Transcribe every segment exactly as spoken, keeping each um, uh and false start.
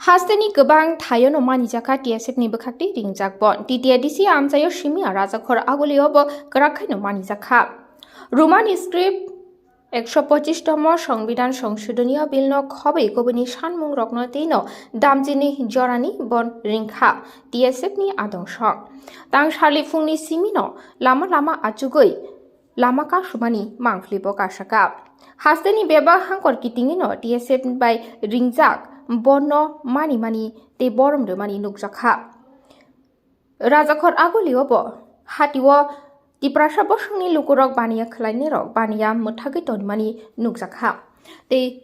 Hasteni kwbang thaiono manijakha T S F ni bwkhakti ringjak bon. T T A D C amchaio simi a rajakhor agulio bo kwrak khaino manijakha. Roman script ekso pochish tomo Songbidan Songshodoniyo Bill no khobwi kubuni sanmung rokno tei no damchini jorani bon ringkha T S F ni adong song. Tang sali phungni simi no lama lama achugwi lama kasumani mangpili bo kasaka. Hasteni bebak hangkor kitingino T S F bai ringjak bonno mani mani tei borom rwmani nukjakha. Rajakhor agulio bo hatio Tiprasa bosongni lukurok baniya khwlainirok baniya mwthagwi tonimani nukjakha. Tei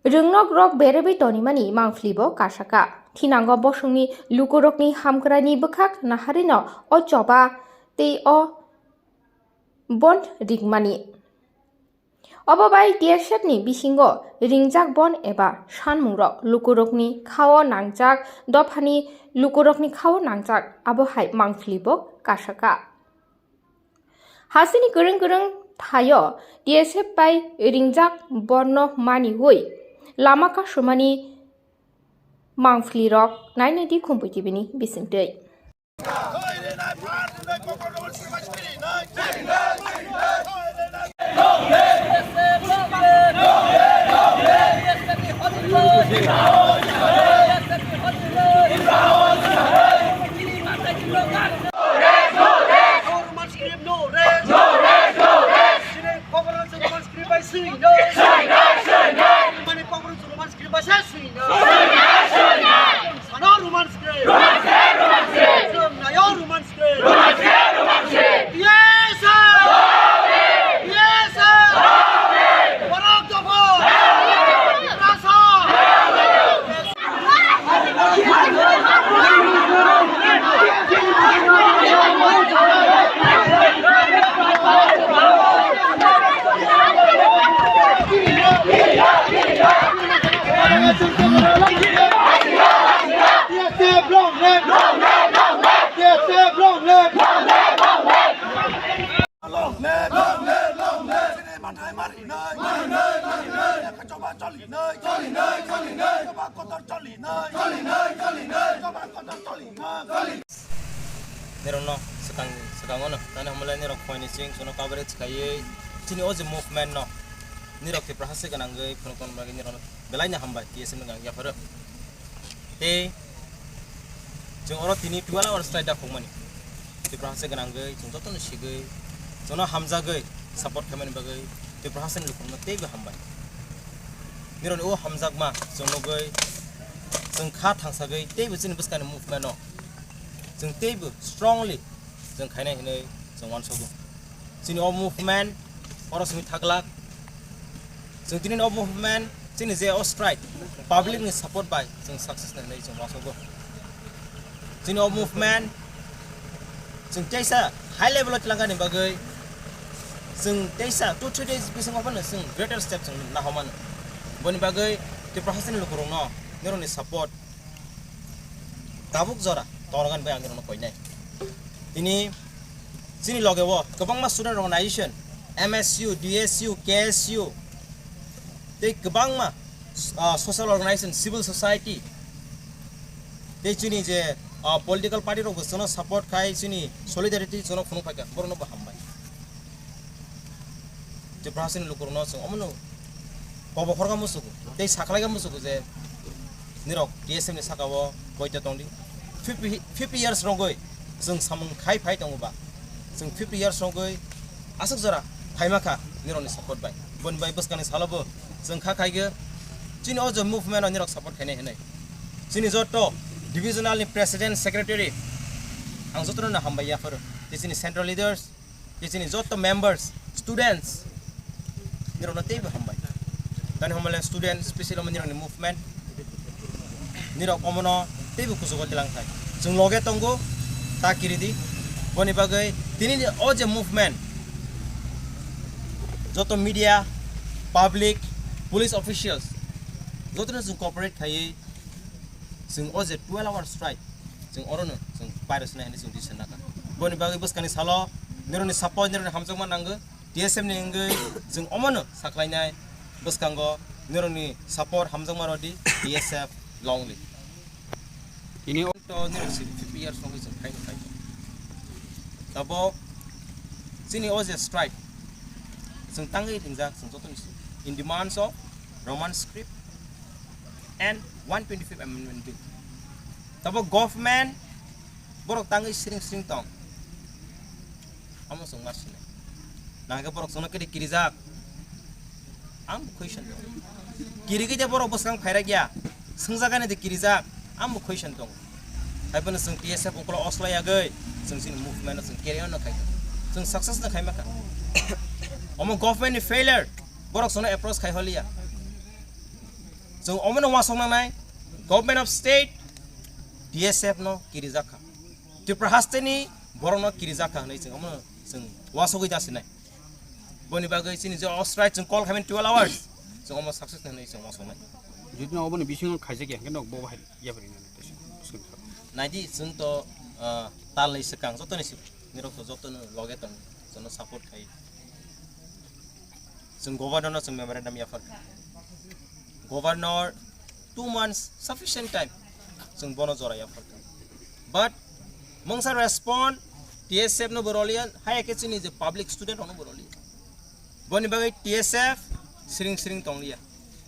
rwngnok rok berwi tonimani mangpili bo kasaka. Thinango bosongni lukurokni hamkraini bwkhak naharino o choba tei o bon ringmani. Obo bai T S F ni bisingo ringjak bon eba sanmungrok lukurokni khao nangjak, dophani lukurokni khao nangjak, abo hai mangpili bo kasaka. Hasteni kwrwng kwrwng thaio T S F bai ringjak bonno maniwi lama kasumani mangpilirok nainai di Khumpui T V ni bisingtwi. No rest, no rest. No rest, no rest. Chini Kokborok Roman script bai swing no. Swing no, swing no. Mani Kokborok Roman script bai se swing no. Swing no, swing no. Sano Roman script. Roman script, Roman script. Swing nayo Roman script. Roman script, Roman script. Yes, sir. Yes, sir. Borok dobo. Rasa. Long live! Long live! Long live! Chini mathai marinai! Marinai! Marinai! Choba cholinai! Cholinai! Cholinai! Choba kotor cholinai! Cholinai! Cholinai! Choba kotor cholinai! Nirokno swkang, swkango no, tani hamle nirok phoini chwng chwngno coverage khaiwi chini o je movement no nirok Tripura haste gwnangwi phunukna bagwi nirokno belaino hambai T S F ni gwnangwi yapharo. Tei chwng oro tini twelve hours strike dakhokmani. Tripura haste gwnangwi chwng jotono sigwi, chwngno hamjagwi support khaimani bagwi Tripura hasteni lukurokno teibo hambai. Nirokni o hamjakma chwng nugwi chwng kha thangsagwi teibo chini bwskangni movement-o chwng teibo strongly chwng khainai hinwi chwng uansogo. Chini o movement oro simi thaglak. Chwng tini o movement chini je o strike public ni support bai chwng success nai hinwi chwng uansogo. Chini o movement chwng teisa high level o twlangani bagwi chwng teisa two three days bisingo phano chwng greater step chwng nahomano. Boni bagwi Tripura hasteni lukurokno nirokni support tabuk jora tongnagan bai ang nirokno koinai. Tini chini loge o kwbangma student organization, M S U, D S U, K S U, tei kwbangma, ah, social organization, civil society, tei chini je, ah, political party rok bo chwngno support khai, chini solidarity chwngno phunuk phaikha, borokno bo hambai. Tripura hasteni lukurokno chwng omono kobo khorkha musugo, tei sakhlaikha musugo je nirok T S F ni saka o boita tongdi. Fifty, fifty years rogwi chwng samung khai phai tongo ba, chwng fifty years rogwi aswk jora phaima kha nirokni support bai. Boni bai bwskangni salo bo chwng kha khaigwi chini o je movement o nirok support khainai hinwi. Chini joto divisional ni president, secretary, ang jotono hambai yapharo. Tei chini central leaders, tei chini joto members, students, nirokno teibo hambai. Tani hambai student, special omo nirokni movement, nirok omono teibo kuchugo tilang khai. Chwng loge tongo, ta kiridi. Boni bagwi tini o je movement, joto media, public, police officials, jotono chwng cooperate khaiwi chwng o je twelve hour strike, chwng orono chwng pairosnai hinwi chwng decision nakha. Boni bagwi bwskangni salo nirokni support, nirokni hamjakma nango. T S F ni wngwi chwng omono saklainai, bwskango nirokni support hamjakma rodi, T S F long live. Ini o- To nirok sixty-five years wngwi chwng khaino khaino. Tabok chini o je strike, chwng tangwi ringjak chwng joto ni in demands of Roman script and one twenty-fifth Amendment Bill. Tabok government borok tangwi sring sring tong. Amo chwng ma sinai. Nangkhe borok chwngno kiri kirijak. Ang bo question tongo. Kirigwi de borok bwskang phairakya. Swngjagani de kirijak. Ang bo question tongo. Haiphano chwng T S F uklo oslai yagwi chwng chini movement no chwng carry on no khai. Chwng success no khai makha. Omo government ni failure. Borok chwngno approach khai holiya. Chwng omo no wasok nangnai. Government of state T S F no kirijak kha. Tripura hasteni borokno kirijak kha hwnwi chwng omono chwng wasogwi da sinai. Boni bagwi chini je o strike chwng call khaimani twelve hours, chwng omo success hwnwi chwng wasoknai. Jodi no oboni bisingo khaijak ya, hwnkhe no bo bahai yapri nani tesa. Naidi chwng to, ah, talni swkang jotoni swkang nirok to jotono loge tong, jotono support khai. Chwng governor no chwng memorandum yaphar kha. Governor two months sufficient time chwng bono jora yaphar kha. But mungsa respond T S F no bo roliya, hai khe chini je public student rok no bo roliya. Boni bagwi T S F sring sring tongliya.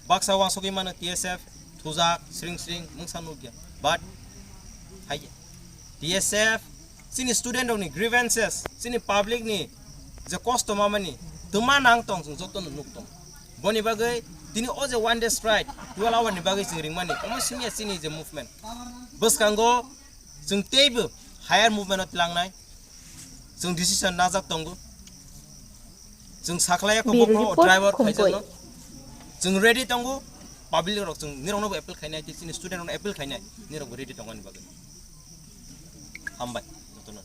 Baksa wasogwi mano T S F thujak sring sring mungsa nukya. But hai T S F chini student rokni grievances, chini public ni je kosto mamani twma nang tong chwng jotono nuk tong. Boni bagwi tini o je one day strike twelve hour ni bagwi chwng ringmani omo simiya chini je movement. Bwskango chwng teibo higher movement o tlangnai. Chwng decision najak tongo. Chwng sakhlaiya ko Bureau bokro report, driver Khumkoi. Khaijakno. Chwng ready tongo. Public rok chwng nirokno bo appeal khainai, chini student rokno appeal khainai. Nirok bo ready tongo ani bagwi. Hambai jotono.